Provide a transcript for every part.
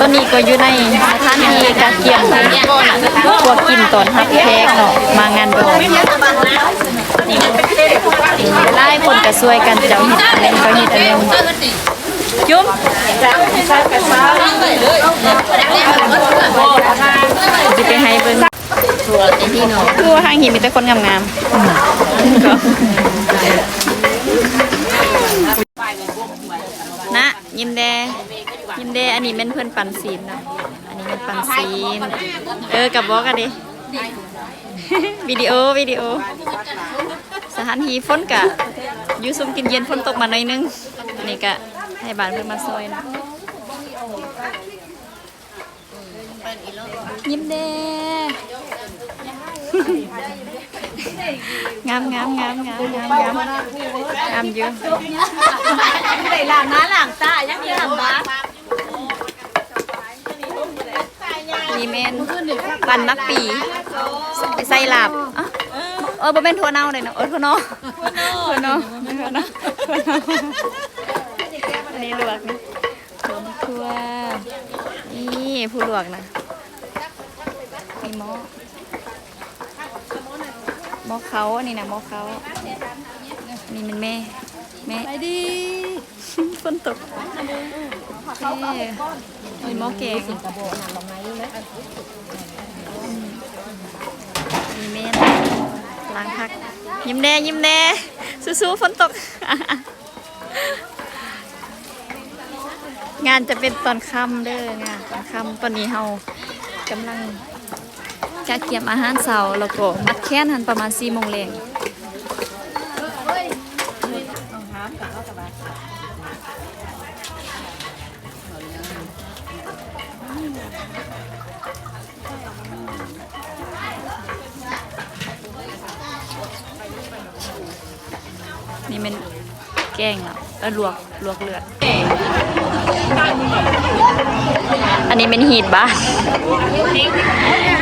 ຕອນນີ້ກໍຢູ່ໃນສະຖານທີ່ກະກຽມພວກກິນຕອນຮັບແຂກເນາະ ມາງານດອງ. ຫຼາຍຄົນກໍຊ່ວຍກັນ ເຈົ້າເຮັດອັນນັ້ນ ເຈົ້າເຮັດອັນນີ້. ຈຸ້ມ ຊິໄປໃຫ້ເບິ່ງ ຄືວ່າທາງຫີນມີແຕ່ຄົນງາມໆ ນະ. ຍິ້ມແດ່ ຍິ້ມແດ່. ອັນນີ້ແມ່ນເພິ່ນປັນຊີ້ນເນາະ ອັນນີ້ແມ່ນປັນຊີ້ນ. ເອີ ກະບອກກັນເດ້ ວິດີໂອ ວິດີໂອ. ສະຖານທີ່ຝົນກະຢູ່ຊຸ່ມກິນເຢັນ ຝົນຕົກມາໜ້ອຍໜຶ່ງ. ອັນນີ້ກະໄທບ້ານເພິ່ນມາຊ່ອຍເນາະ. ຍິ້ມແດ່ ງາມໆໆໆໆ ງາມຢູ່. ໄດ້ລ້າງໜ້າລ້າງຕາ ຍັງມີນ້ຳບາດ. ນີ້ແມ່ນປັນໝາກປີ ໄປໃສ່ລາບ. ເອີ ບໍ່ແມ່ນຖົ່ວເນົ່າເດ້ເນາະ ເອີ ຖົ່ວໜໍ່ ຖົ່ວໜໍ່ ອັນນີ້ລວກນີ້ ລວກຖົ່ວ. ນີ້ຜູ້ລວກນະ ມີໝໍ້ ໝໍ້ເຂົ້າ ອັນນີ້ນະໝໍ້ເຂົ້າ. ນີ້ແມ່ນແມ່ ແມ່ ໄປດີ ຝົນຕົກ. ເອີ ມີໝໍ້ແກງ ນີ້ແມ່ນລ້າງຜັກ. ຍິ້ມແດ່ ຍິ້ມແດ່ ສູ້ໆ ຝົນຕົກ. ງານຈະເປັນຕອນຄ່ຳເດີ ງານຕອນຄ່ຳ. ຕອນນີ້ເຮົາກຳລັງກະກຽມອາຫານເຊົ້າ ແລ້ວກໍມັດແຂນຫັ້ນ ປະມານສີ່ໂມງແລງ. ນີ້ແມ່ນແກງເນາະ ເອີ ລວກ ລວກເລືອດ. ອັນນີ້ແມ່ນຮີດບ້ານ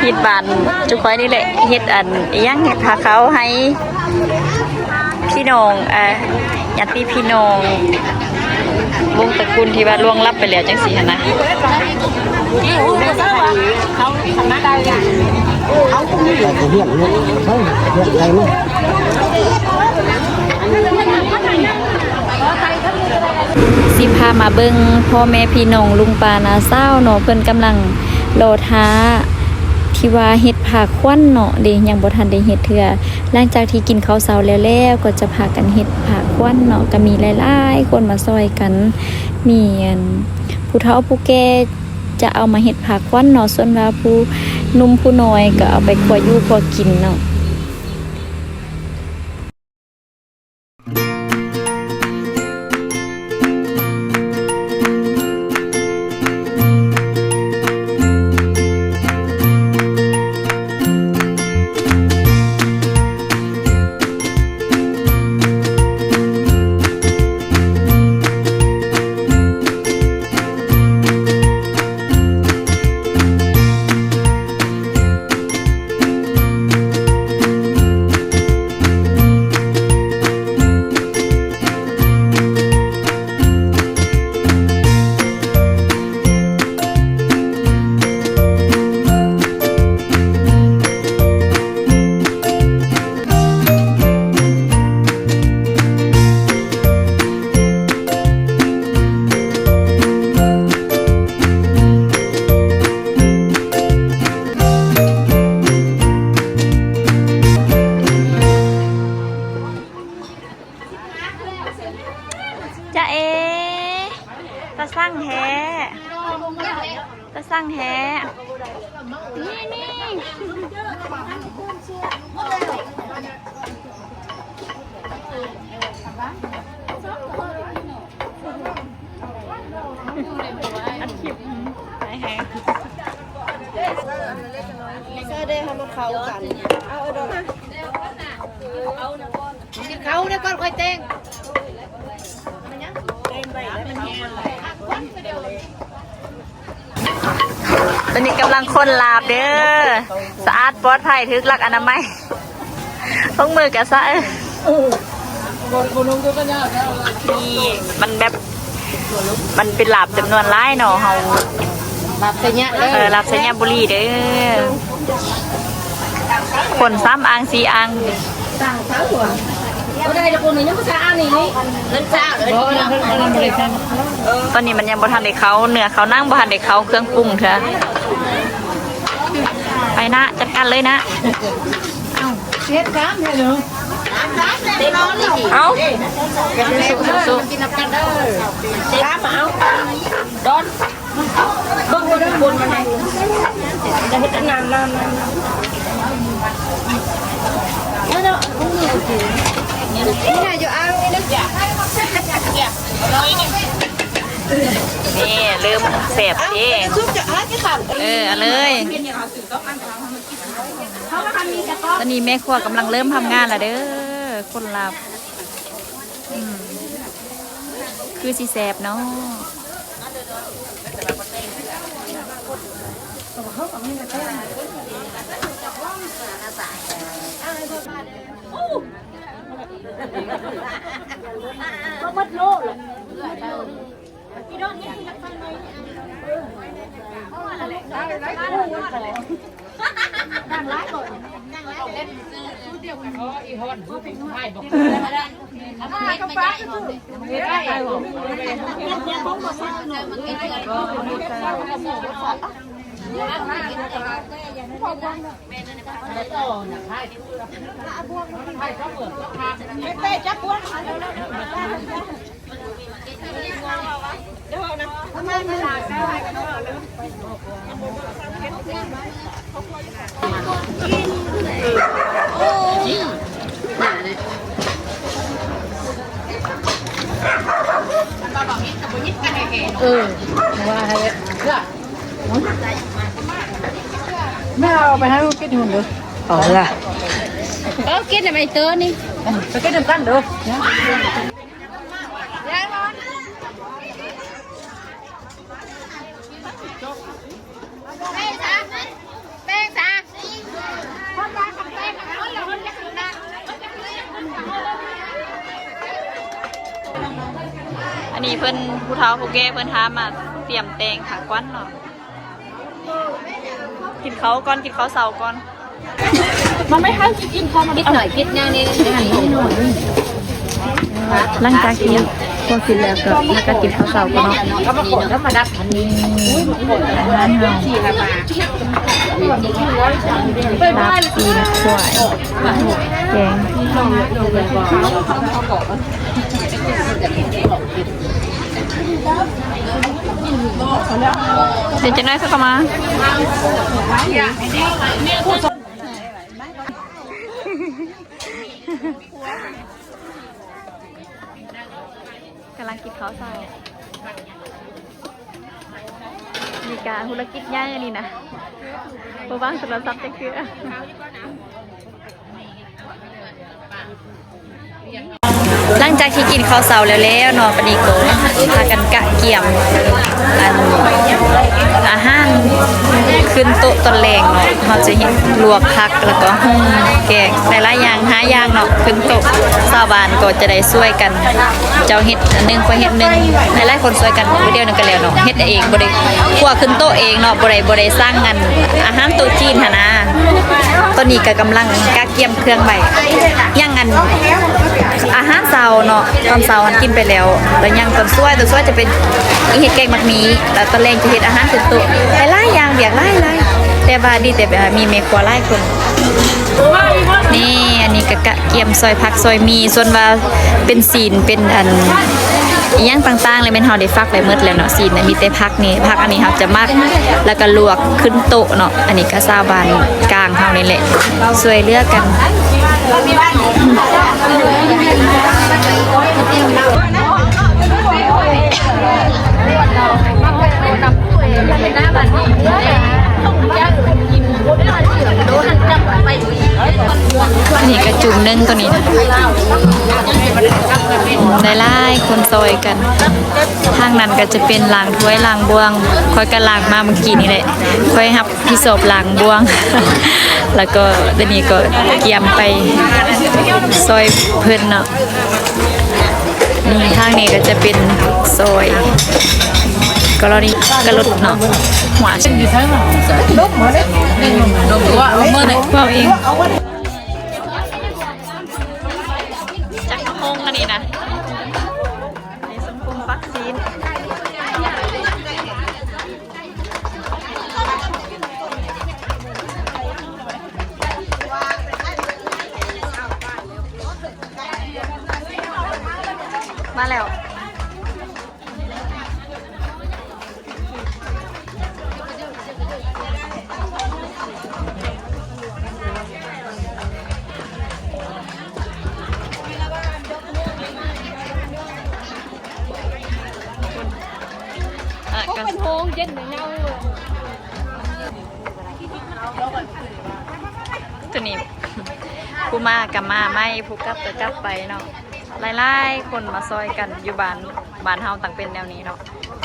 ຮີດບ້ານຈຸຂ້ອຍນີ້ແຫຼະ ເຮັດອັນອີ່ຫຍັງ ເຮັດພາເຂົ້າໃຫ້ ພີ່ນ້ອງ ເອີ ຍາດຕິພີ່ນ້ອງ ວົງຕະກຸນທີ່ວ່າລ່ວງລັບໄປແລ້ວ ຈັ່ງຊີ້ຫັ້ນນະ. ຊິພາມາເບິ່ງພໍ່ແມ່ພີ່ນ້ອງລຸງປ້ານ້າສາວເນາະ ເພິ່ນກຳລັງລໍຖ້າ ທີ່ວ່າເຮັດຜ້າຂວັນເນາະເດ ຍັງບໍ່ທັນໄດ້ເຮັດເທື່ອ. ຫຼັງຈາກທີ່ກິນເຂົ້າເຊົ້າແລ້ວໆ ກໍຈະພາກັນເຮັດຜ້າຂວັນເນາະ ກໍມີຫຼາຍໆຄົນມາຊ່ອຍກັນ ມີອັນຜູ້ເຖົ້າຜູ້ແກ່ຈະເອົາມາເຮັດຜ້າຂວັນເນາະ ສ່ວນວ່າຜູ້ໜຸ່ມຜູ້ນ້ອຍກໍເອົາໄປຄົວຢູ່ຄົວກິນເນາະ. ຈ໊ະເອ ຕາສັ່ງແທ້ ຕາສັ່ງແທ້ ນີ້ ນີ້ ອັດຄລິບ ຫຼາຍແຮງ. ເຊີເດ ເຮົາມາເຂົ້າກັນ ເອົາ ເອົາດອກ ກິນເຂົ້າແລ້ວກ່ອນຄ່ອຍແຕ່ງ ແຕ່ງໄປແລ້ວມັນແຫ້ງ. ຕອນນີ້ກຳລັງຄົນລາບເດີ ສະອາດປອດໄພ ຖືກຫຼັກອະນາໄມ ຖົງມືກະສະເອີ. ນີ້ມັນແບບ ມັນເປັນລາບຈຳນວນຫຼາຍເນາະ ເຮົາ ລັບໄຊຍະເດີ ເອີ ລັບໄຊຍະບູລີເດີ ຄົນສາມອ່າງສີ່ອ່າງ. ຕອນນີ້ມັນຍັງບໍ່ທັນໄດ້ເຂົ້າເນື້ອເຂົ້າໜັງ ບໍ່ທັນໄດ້ເຂົ້າເຄື່ອງປຸງເທື່ອ. ໄປນະ ຈັດການເລີຍນະ. ເຮັດຕາມໃຫ້ເດີ ເອົາ ສູ້ໆ ກິນນຳກັນເດີ ຕາມເອົາ ດອນ ເບິ່ງເບິ່ງຄົນມັນໃຫ້ ຈະເຮັດອັນນັ້ນ ນັ້ນ ນັ້ນ ນັ້ນເນາະ ນີ້ນະ ຢູ່ອ່າງນີ້ນະ ນີ້ເລີ່ມແຊບເດ້ ເອີ ເອົາເລີຍ. ຕອນນີ້ແມ່ຄົວກຳລັງເລີ່ມທຳງານລະເດີ ຄົນລາວ ອືມ ຄືຊິແຊບເນາະ. ເອີ ວ່າໃຫ້ເອົາ ແມ່ເອົາໄປໃຫ້ລູກກິນຢູ່ພຸ້ນເດີ ເອົາລະ ເອົາກິນນຳໄອ້ເຕີນີ້ ເອີ ໄປກິນນຳກັນເດີ. ອັນນີ້ເພິ່ນ ຜູ້ເຖົ້າຜູ້ແກ່ເພິ່ນພາມາຕຽມແຕ່ງຂາຂວັນເນາະ. ກິນເຂົ້າກ່ອນ ກິນເຂົ້າເຊົ້າກ່ອນ. ມັນໄມ່ໃຫ້ກິນເຂົ້າ ນິດໜ້ອຍ ກິນຢ່າງນີ້. ຫຼັງຈາກທີ່ພວກກິນແລ້ວກໍ ແລ້ວກໍກິນເຂົ້າເຊົ້າກ່ອນເນາະ. ອາຫານເຮົາ ລາບຊີ້ນຄວາຍ ແກງ. ເດີ ຈັກໜ້ອຍເຂົາກໍມາ ກຳລັງກິນເຂົ້າເຊົ້າ. ມີການທຸລະກິດໃຫຍ່ອັນນີ້ນະ ບໍ່ວາງໂທລະສັບຈັກເທື່ອ. ຫຼັງຈາກທີ່ກິນເຂົ້າເຊົ້າແລ້ວໆເນາະ ບັດນີ້ກໍພາກັນກະກຽມອັນອາຫານຂຶ້ນໂຕະຕອນແລງເນາະ. ເຮົາຈະເຮັດລວກຜັກ ແລ້ວກໍຫຸ່ງແກງ ຫຼາຍໆຢ່າງ ຫ້າຢ່າງເນາະ ຂຶ້ນໂຕະ. ຊາວບ້ານກໍຈະໄດ້ຊ່ວຍກັນ ເຈົ້າເຮັດອັນໜຶ່ງ ຂ້ອຍເຮັດໜຶ່ງ ຫຼາຍໆຄົນຊ່ວຍກັນ ມື້ດຽວໜຶ່ງກໍແລ້ວເນາະ. ເຮັດເອງ ບໍ່ໄດ້ຄົວຂຶ້ນໂຕະເອງເນາະ ບໍ່ໄດ້ ບໍ່ໄດ້ສ້າງອັນອາຫານໂຕະຈີນຫັ້ນນະ. ຕອນນີ້ກໍກຳລັງກະກຽມເຄື່ອງໄວ້ ຍັງອັນອາຫານເຊົ້າເນາະ ຕອນເຊົ້າຫັ້ນກິນໄປແລ້ວ ແລ້ວຍັງຕອນສວຍ ຕອນສວຍຈະເປັນເຮັດແກງໝາກໝີ່ ແລ້ວຕອນແລງຈະເຮັດອາຫານເປັນໂຕະ ຫຼາຍໆຢ່າງ ວຽກຫຼາຍໆ ແຕ່ວ່າດີແຕ່ແບບວ່າມີແມ່ຄົວຫຼາຍຄົນ. ນີ້ ອັນນີ້ກໍກະກຽມຊອຍຜັກຊອຍໝີ່ ສ່ວນວ່າເປັນຊີ້ນ ເປັນອັນອີ່ຫຍັງຕ່າງໆ ແລ້ວແມ່ນເຮົາໄດ້ຟັກໄວ້ໝົດແລ້ວເນາະ. ຊີ້ນນະ ມີແຕ່ຜັກນີ້ ຜັກອັນນີ້ເຮົາຈະໝັກ ແລ້ວກໍລວກຂຶ້ນໂຕະເນາະ. ອັນນີ້ກໍຊາວບ້ານກາງເຮົານີ້ແຫຼະ ຊ່ວຍເຫຼືອກັນ. ນີ້ກະຈຸ່ມໜຶ່ງໂຕນີ້ ໄດ້ຫຼາຍຄົນຊ່ອຍກັນ. ທາງນັ້ນກະຈະເປັນລ້າງຖ້ວຍລ້າງບ່ວງ ຂ້ອຍກະລ້າງມາມື້ກີ້ນີ້ແຫຼະ ຂ້ອຍຮັບຜິດຊອບລ້າງບ່ວງ ແລ້ວກໍດຽວນີ້ກໍກຽມໄປຊ່ອຍເພິ່ນເນາະ. ນີ້ ທາງນີ້ກໍຈະເປັນຊອຍ ກໍລະນີກະຫຼຸດເນາະ ຫົວ ເວົ້າເອງ ຈັກໂຮງອັນນີ້ນະ ມີສົມພົງປັກຊີນ ມາແລ້ວ. ເປັນໂຮງເຢັນເນາະ ໂຕນີ້ ຜູ້ມາກະມາໃໝ່ ຜູ້ກັບກະກັບໄປເນາະ. ຫຼາຍໆຄົນມາຊ່ອຍກັນຢູ່ບ້ານ ບ້ານເຮົາຕ້ອງເປັນແນວນີ້ເນາະ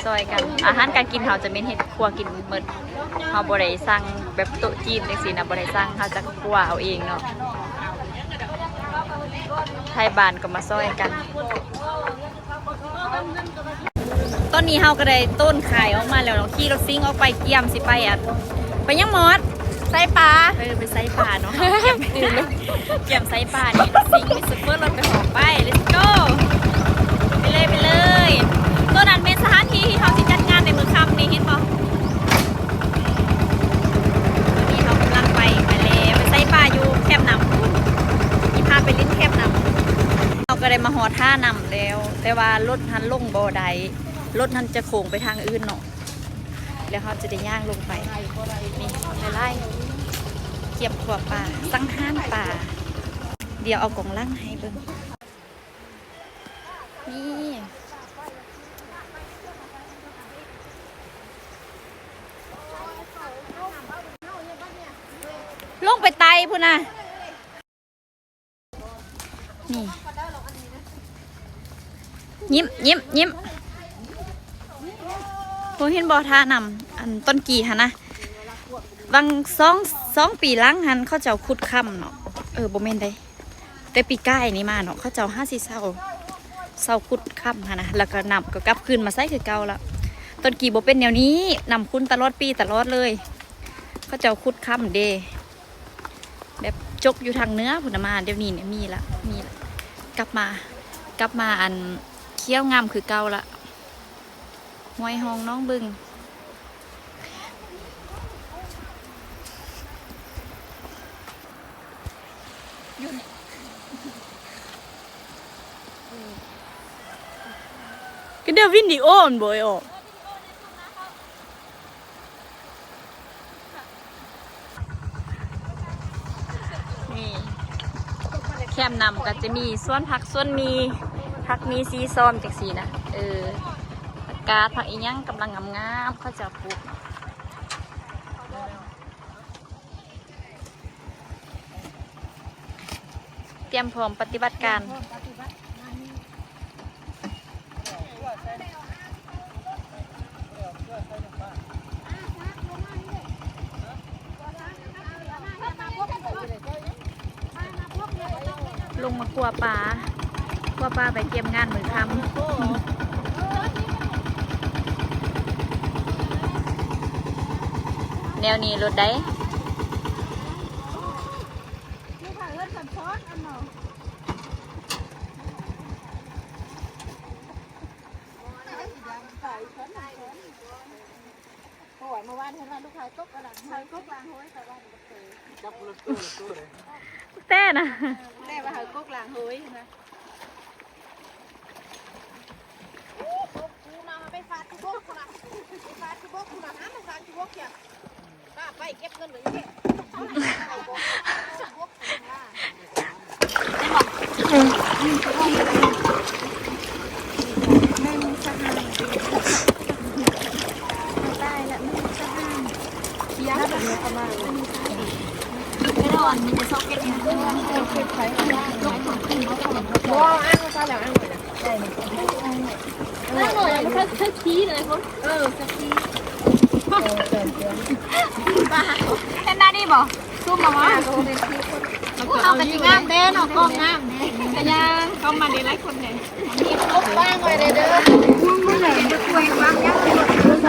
ຊ່ອຍກັນ. ອາຫານການກິນເຮົາຈະແມ່ນເຮັດຄົວກິນໝົດ ເຮົາບໍ່ໄດ້ສັ່ງແບບໂຕະຈີນຈັ່ງຊີ້ນະ ບໍ່ໄດ້ສັ່ງ ເຮົາຈະຄົວເອົາເອງເນາະ. ໄທບ້ານກໍມາຊ່ອຍກັນ. ຕອນນີ້ເຮົາກໍໄດ້ໂຕນຂາຍອອກມາແລ້ວເນາະ ຂີ່ລົດຊິງອອກໄປ ກຽມຊິໄປອັນ ໄປຫຍັງໝອດ? ໄຊປາ. ເອີ ໄປໄຊປາເນາະ ກຽມ ກຽມໄຊປານີ້ ຊິງມີໂຊເຟີລົດໄປ ໄປ let's go ໄປເລີຍ ໄປເລີຍ. ໂຕນັ້ນແມ່ນສະຖານທີ່ທີ່ເຮົາຊິຈັດງານໃນມື້ຄ່ຳນີ້ ເຫັນບໍ່? ຕອນນີ້ເຮົາກຳລັງໄປ ໄປແລ້ວ ໄປໄຊປາຢູ່ແຄມນ້ຳ ຊິພາໄປຫຼິ້ນແຄມນ້ຳ. ເຮົາກໍໄດ້ມາຮອດທ່ານ້ຳແລ້ວ ແຕ່ວ່າລົດຫັ້ນລົງບໍ່ໄດ້ ລົດຫັ້ນຈະໂຄ້ງໄປທາງອື່ນເນາະ ແລ້ວເຮົາຈະໄດ້ຍ່າງລົງໄປ. ນີ້ ຫຼາຍໆ ກຽມຂົ້ວປາ ສັງຫານປາ. ດຽວເອົາກ້ອງຫຼັງໃຫ້ເບິ່ງ. ນີ້ ລົງໄປໄຕ່ພຸ້ນນະ. ນີ້ ຍິ້ມ ຍິ້ມ ຍິ້ມ. ເຫັນບໍ່ ທ່ານ້ຳ ອັນ ຕອນກີ້ຫັ້ນນະ ຫວ່າງສອງ ສອງປີຫຼັງຫັ້ນ ເຂົາເຈົ້າຂຸດຄຳເນາະ. ເອີ ບໍ່ແມ່ນໃດ ແຕ່ປີກາຍນີ້ມາເນາະ ເຂົາເຈົ້າຫາຊິເຊົາ ເຊົາຂຸດຄຳຫັ້ນນະ ແລ້ວກໍນ້ຳກໍກັບຄືນມາໃສຄືເກົ່າລະ. ຕອນກີ້ບໍ່ເປັນແນວນີ້ ນ້ຳຂຸ່ນຕະຫຼອດປີຕະຫຼອດເລີຍ ເຂົາເຈົ້າຂຸດຄຳເດ້. ແບບຈົກຢູ່ທາງເໜືອພຸ້ນນະ ມາດຽວນີ້ນີ້ມີລະ ມີລະ ກັບມາ ກັບມາອັນຂຽວງາມຄືເກົ່າລະ. ຫ້ວຍຮ່ອງໜອງບຶງ ກະດຽວວິນດີໂອມັນບໍ່ອອກ. ນີ້ ແຄມນ້ຳກໍຈະມີສວນຜັກສວນໝີ່ ຜັກໝີ່ສີຊອມຈັ່ງຊີ້ນະ. ເອີ ຜັກກາດ ຜັກອີ່ຫຍັງກຳລັງງາມໆ ເຂົາເຈົ້າປູກເນາະ. ຕຽມພ້ອມປະຕິບັດການ. ລົງມາຂົ້ວປາ ຂົ້ວປາໄປກຽມງານມື້ຄ່ຳ. ແນວນີ້ໂລດໃດ. ໂອ້ຍ ເມື່ອວານເຫັນວ່າລູກຊາຍຕົກກະຫຼັງ ເຮົາຕົກຫຼັງໂຫຍ ແຕ່ວ່າບໍ່ເຄີຍຈັບລົດຕູ້ ລົດຕູ້ເດ້ ແຕ່ນະ ແຕ່ວ່າເຮົາຕົກຫຼັງໂຫຍນະ. ໂອ້ ຕົກປູມາ ເຮົາໄປຟາດທີ່ບົກພຸ້ນນະ ໄປຟາດທີ່ບົກພຸ້ນນະ ຫາມາຟາດທີ່ບົກເສຍ. ເຫັນໜ້ານີ້ບໍ່? ຊຸມມາວ່າ ເຮົາກໍຊິງາມແດ່ເນາະ ກ້ອງງາມແດ່ ກະຍ່າງເຂົ້າມາໄດ້ຫຼາຍຄົນແດ່. ມີຄົບວາງໄວ້ເດີ ເດີ ມັນບໍ່ໄດ້ໄປຊ່ວຍວາງຫຍັງເລີຍ.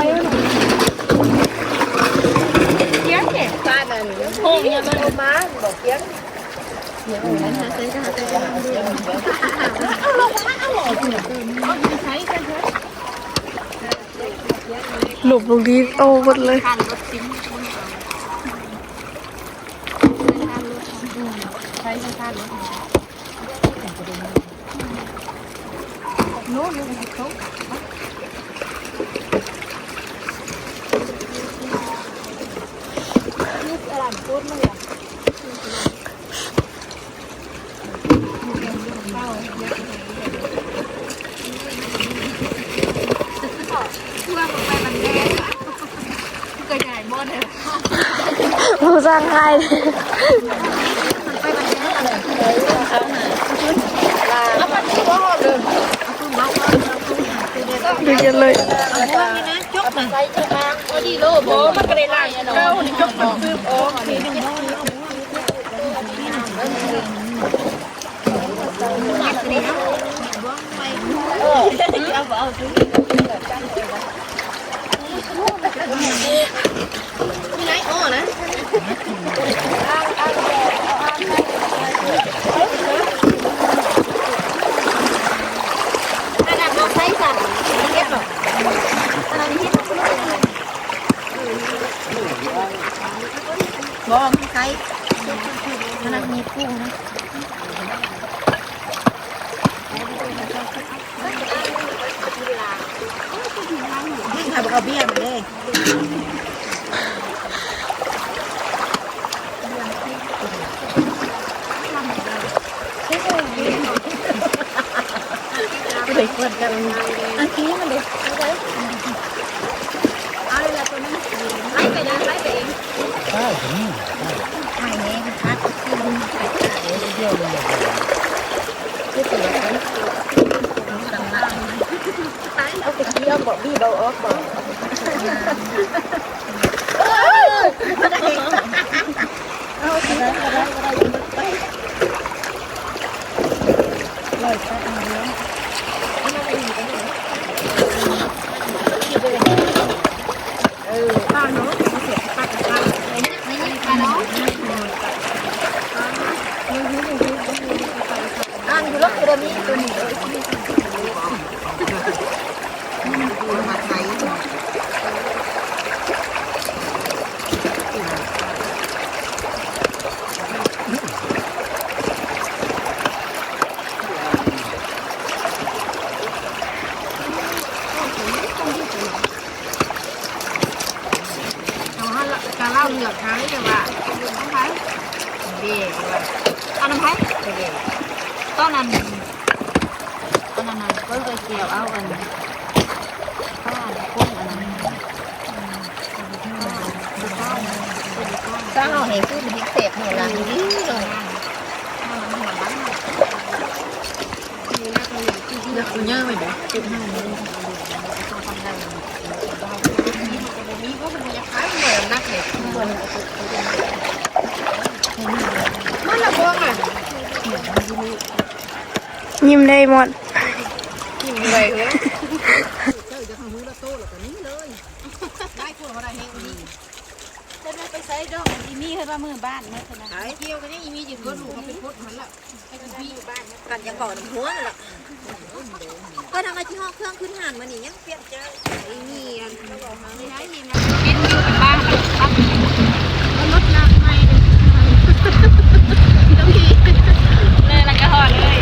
ລົບລົງດີໂຕໝົດເລີຍ. ຜູ້ຊ່າງຖ່າຍ ເດີນກັນເລີຍ. ບໍ່ ມັນໄຄ ມັນມີປູນະ. ຖ້າບໍ່ເອົາເບຍມາເລີຍ. ເດ້ ເປີດກັນ ອັນນີ້ມັນເດ້ ເອົາເລີຍລະ ໂຕນັ້ນ ໄລ່ໄປເລີຍ ໄລ່ໄປເອງ ໄລ່ໄປນີ້ ໄລ່ ໄລ່ແນ່ ມັນຄັກ ເອົາໄປເດີ ເອົາໄປເອົາບໍ່ ບີບເອົາອອກບໍ່? ເອົາຫັ້ນລະ ກະເລົ່າເລືອກຫາເລີຍວ່າ ເອົານຳໃຜ? ເດ ວ່າ ເອົານຳໃຜ? ເດ ຕອນນັ້ນ ອັນນັ້ນນະ ເບິ່ງເອື້ອຍແກ້ວເອົາອັນ ປາຄົນອັນນັ້ນ ອືມ ເອົາໄປເທິງ ເອົາໄປເທິງ ເອົາໄປເທິງ ເອົາໄປເທິງ ເອົາເຮົາແຮ່ຄືມັນເຮັດແຊບເນາະ ລາວນີ້ເນາະ ເອົາມັນຫົວຫຼັງເນາະ ເລືອກເອົາເຍີໄວ້ເດີ ເກັບໃຫ້ເດີ ເອົາເອົາເອົາເອົາ ມັນບໍ່ມີ ເພາະມັນບໍ່ຢາກຂາຍ ມັນບໍ່ນ້ຳໜັກເດ ມັນບໍ່ ມັນລະບໍ່ ຍິ້ມໄດ້ໝົດ ຍິ້ມເມື່ອຍເຮີ້ຍ ເຈົ້າຢາກໃຫ້ຮູ້ລະໂຕລະກະນີ້ເລີຍ ຫຼາຍຄົນເຮົາໄດ້ແຮງອີ່ຫຼີ ເພິ່ນວ່າໄປໃສດອກ ອີ່ມີເພິ່ນວ່າເມືອບ້ານໝົດເພິ່ນວ່າ ໄປກ່ຽວກັນຍັງອີ່ມີຢູ່ ເພິ່ນຮູ້ວ່າໄປໂພສຫັ້ນລະ ກັນຍັງເວົ້ານຳຫົວລະ ເພິ່ນທຳມາຊິຮອດເຄື່ອງຂຶ້ນຮ້ານມື້ນີ້ຍັງປ່ຽນໃຈ ອີ່ມີອັນ ເປັນຢູ່ບ້ານ ລົດນ້ຳໃໝ່ເດີ ເລີຍລະກະຮອດເລີຍ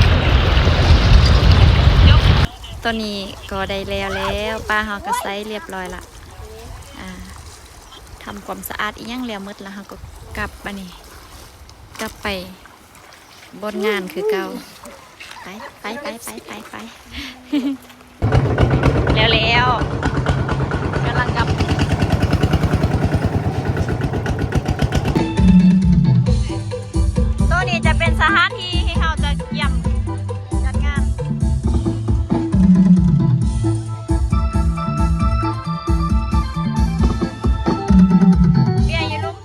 ຈົບ. ຕອນນີ້ກໍໄດ້ແລ້ວແລ້ວ ປາເຮົາກໍໃສ່ລຽບຮ້ອຍລະ ອ່າ ທຳຄວາມສະອາດອີ່ຫຍັງແລ້ວໝົດລະ ເຮົາກໍກັບບາດນີ້ ກັບໄປບ່ອນງານຄືເກົ່າ ໄປ ໄປ ໄປ ໄປ ໄປ ໄປ. ແລ້ວແລ້ວ ກຳລັງກັບ ໂຕນີ້ຈະເປັນສະຖານທີ່ທີ່ເຮົາຈະກຽມຈັດງານ ເບຍຢູ່ລຸ່ມ.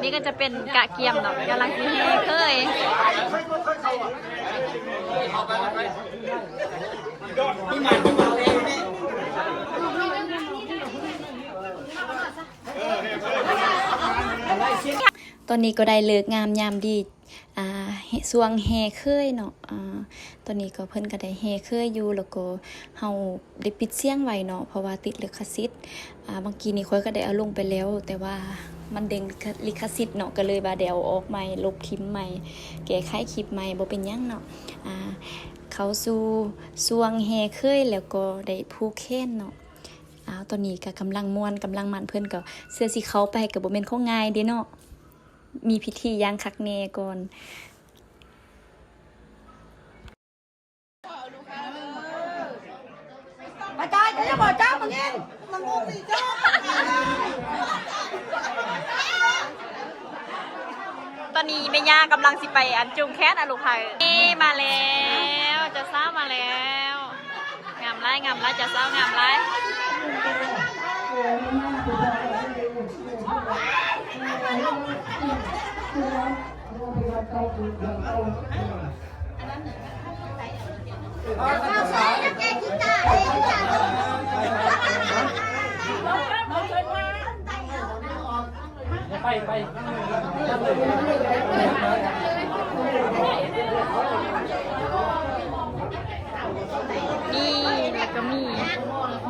ນີ້ກໍຈະເປັນກະກຽມເນາະ ກຳລັງຊິແຫ່ເຄີຍ. ຕອນນີ້ກໍໄດ້ເລີກງາມຍາມດີ ອ່າ ຊ່ວງແຫ່ເຄີຍເນາະ. ອ່າ ຕອນນີ້ກໍເພິ່ນກໍໄດ້ແຫ່ເຄີຍຢູ່ ແລ້ວກໍເຮົາໄດ້ປິດສຽງໄວ້ເນາະ ເພາະວ່າຕິດລິຂະສິດ. ອ່າ ບາງກີນີ້ຂ້ອຍກໍໄດ້ເອົາລົງໄປແລ້ວ ແຕ່ວ່າມັນເດ້ງລິຂະ ລິຂະສິດເນາະ ກໍເລີຍວ່າໄດ້ເອົາອອກໃໝ່ ລົບຖິ້ມໃໝ່ ແກ້ໄຂຄລິບໃໝ່ ບໍ່ເປັນຫຍັງເນາະ. ອ່າ ເຂົ້າສູ່ຊ່ວງແຫ່ເຄີຍ ແລ້ວກໍໄດ້ຜູກແຂນເນາະ. ອ້າວ ຕອນນີ້ກໍກຳລັງມ່ວນ ກຳລັງມັນ ເພິ່ນກໍ ເພື່ອຊິເຂົ້າໄປກໍບໍ່ແມ່ນຂອງງ່າຍເດ້ເນາະ ມີພິທີຢ່າງຄັກແນ່ກ່ອນ. ປະຈາຍ ເຈົ້າຢ່າບອກເຈົ້າມາຍິງ ມັນບໍ່ມີເຈົ້າ. ຕອນນີ້ແມ່ຍ່າກຳລັງຊິໄປ ອັນ ຈູງແຂນ ອະ ລູກໃຜ. ນີ້ມາແລ້ວ ເຈົ້າສາວມາແລ້ວ. ງາມຫຼາຍ ງາມຫຼາຍ ເຈົ້າສາວງາມຫຼາຍ. ໄປ ໄປ ນີ້ ແລ້ວກໍມີ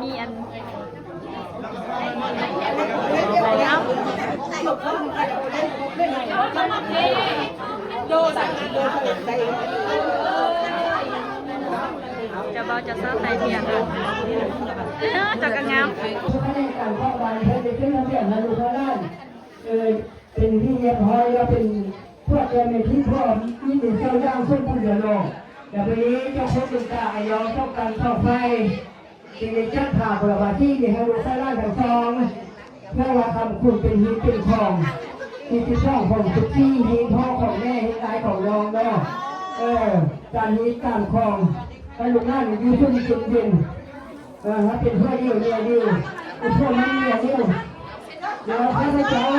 ມີອັນ ເຈົ້າບ່າວເຈົ້າສາວໄຕ່ທຽນ ເຈົ້າກໍງາມ. ເອີ ເປັນທີ່ຮຽບຮ້ອຍແລ້ວ ເປັນພວກເຈົ້າແມ່ທີ່ພ້ອມ ມີແຕ່ເຈົ້າຢ່າງສົມບູນແລ້ວເນາະ. ແລ້ວບັດນີ້ເຈົ້າຄົນເປັນຕາອາຍອງ ຕ້ອງການຕໍ່ໄຟ ຈຶ່ງໄດ້ຈັດພາບຸລະບາສີນີ້ໃຫ້ລູກໃຫ້ຫຼານທັງສອງ ເພື່ອວ່າຄຳຄຸນເປັນຮີດເປັນຄອງ ຮີດເປັນຄອງຂອງສຸກສີ ຮີດພໍ່ຂອງແມ່ ຮີດອ້າຍຂອງນ້ອງເນາະ. ເອີ ການຮີດການຄອງ ໃຫ້ລູກຫຼານຢູ່ຊຸ່ມກິນເຢັນ ເອີ ໃຫ້ເປັນຜົວດຽວເມຍດຽວ ເປັນຜົວມັນເມຍດຽວ. ແລ້ວຂ້າພະເຈົ້າ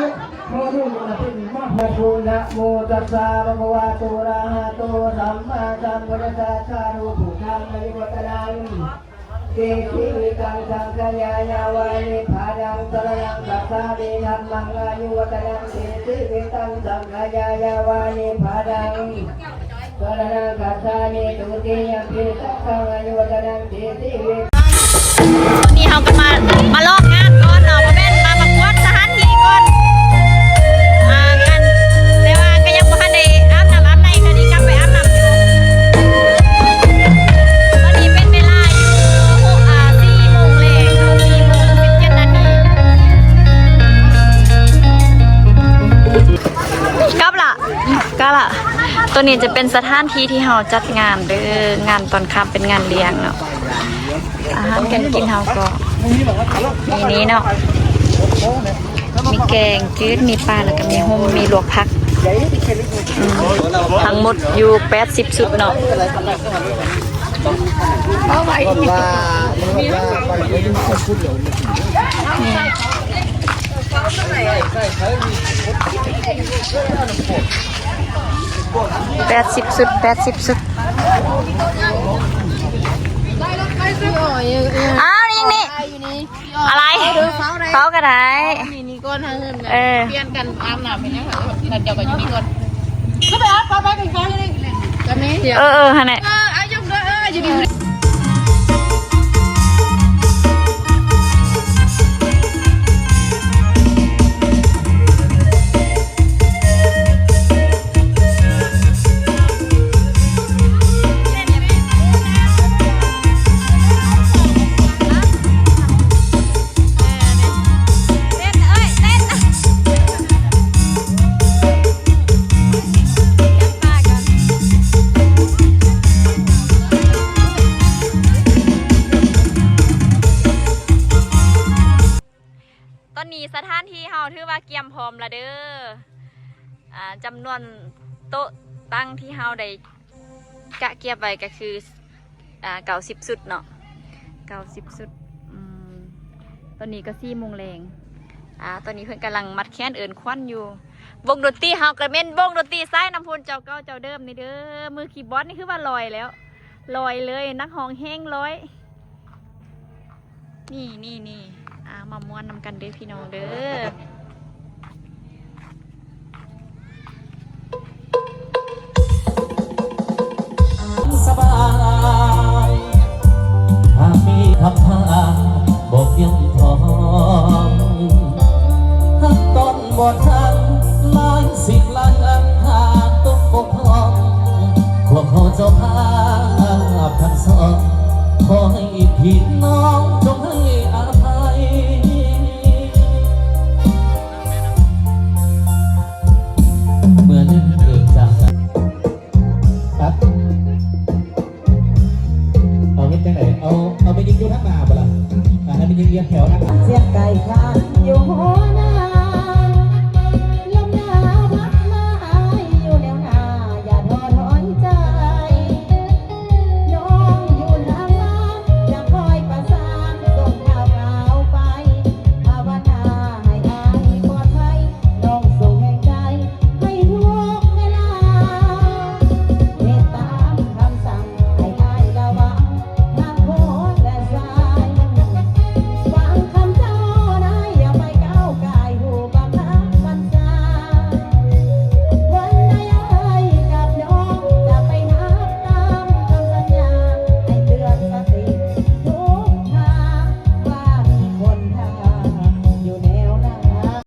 ຂໍລຸມາເປັນມະຫາພູນ ນະໂມຕັດສະ ພະຄະວະໂຕ ອະລະຫະໂຕ ສຳມາສຳພຸດທັດສະ ສາທຸ ພຸດທັງ ອາຍຸວັດຕະນັງ ເຕ ຊີວິຕັງ ສັງຄະຢາຍາວະ ນິບພານັງ ສະລະນັງ ກັດສາມິ ທຳມັງ ອາຍຸວັດຕະນັງ ເຕ ຊີວິຕັງ ສັງຄະຢາຍາວະ ນິບພານັງ ສະລະນັງ ກັດສາມິ ທຸຕິຍຳປິ ສັງຄັງ ອາຍຸວັດຕະນັງ ເຕ ຊີວິ ນີ້ເຮົາກໍມາ ມາລອກງານກ່ອນເນາະ ບໍ່ແມ່ນ ມາປະກວດສະຖານທີ່ກ່ອນ ອ່າ ງານ ແຕ່ວ່າກໍຍັງບໍ່ທັນໄດ້ອາບນ້ຳອາບໃນ ກໍໄດ້ກັບໄປອາບນ້ຳຢູ່. ຕອນນີ້ເປັນເວລາຢູ່ ຫົກ ອ່າ ສີ່ໂມງແລງ ສີ່ໂມງສິບເຈັດນາທີ ກັບລະ ກະລະ ຕົວນີ້ຈະເປັນສະຖານທີ່ທີ່ເຮົາຈັດງານເດີ ງານຕອນຄ່ຳເປັນງານລ້ຽງເນາະ. ອາຫານການກິນເຮົາກໍມີນີ້ເນາະ ມີແກງຈືດ ມີປາ ແລ້ວກໍມີຫຸ້ມ ມີລວກຜັກ ອືມ ທັງໝົດຢູ່ແປດສິບຊຸດເນາະ. ແປດສິບຊຸດ ແປດສິບຊຸດ. ອ້າວ ນີ້ ນີ້ ອະໄລ ເຝົ້າກໍໄດ້ ເອີ ປ່ຽນກັນອາບນ້ຳເປັນຫຍັງ ເຈົ້າກໍຢູ່ນີ້ກ່ອນ ກໍໄປອາບ ໄປ ໄປ ໄປ ເອີ ເອີ ຫັ້ນແຫຼະ ເອີ ອາຍຸ ເອີ ຢູ່ດີ. ຕອນນີ້ສະຖານທີ່ເຮົາຖືວ່າກຽມພ້ອມລະເດີ ອ່າ ຈຳນວນໂຕະຕັ່ງທີ່ເຮົາໄດ້ກະກຽມໄວ້ກໍຄື ອ່າ ເກົ້າສິບຊຸດເນາະ ເກົ້າສິບຊຸດ. ອືມ ຕອນນີ້ກໍສີ່ໂມງແລງ ອ່າ ຕອນນີ້ເພິ່ນກຳລັງມັດແຂນເອີ້ນຂວັນຢູ່. ວົງດົນຕີເຮົາກໍແມ່ນວົງດົນຕີສາຍນ້ຳພຸ້ນເຈົ້າເກົ່າເຈົ້າເດີມນີ້ເດີ. ມືຄີບອດນີ້ຄືວ່າລອຍແລ້ວ ລອຍເລີຍ ນັກຮ້ອງແຮງລອຍ. ນີ້ ນີ້ ນີ້ ອ່າ ມາມ່ວນນຳກັນເດີພີ່ນ້ອງເດີ. ສະບາຍ ຫາກມີຄຳພາບໍ່ພຽງພໍ ຮັກຕອນບໍ່ທັ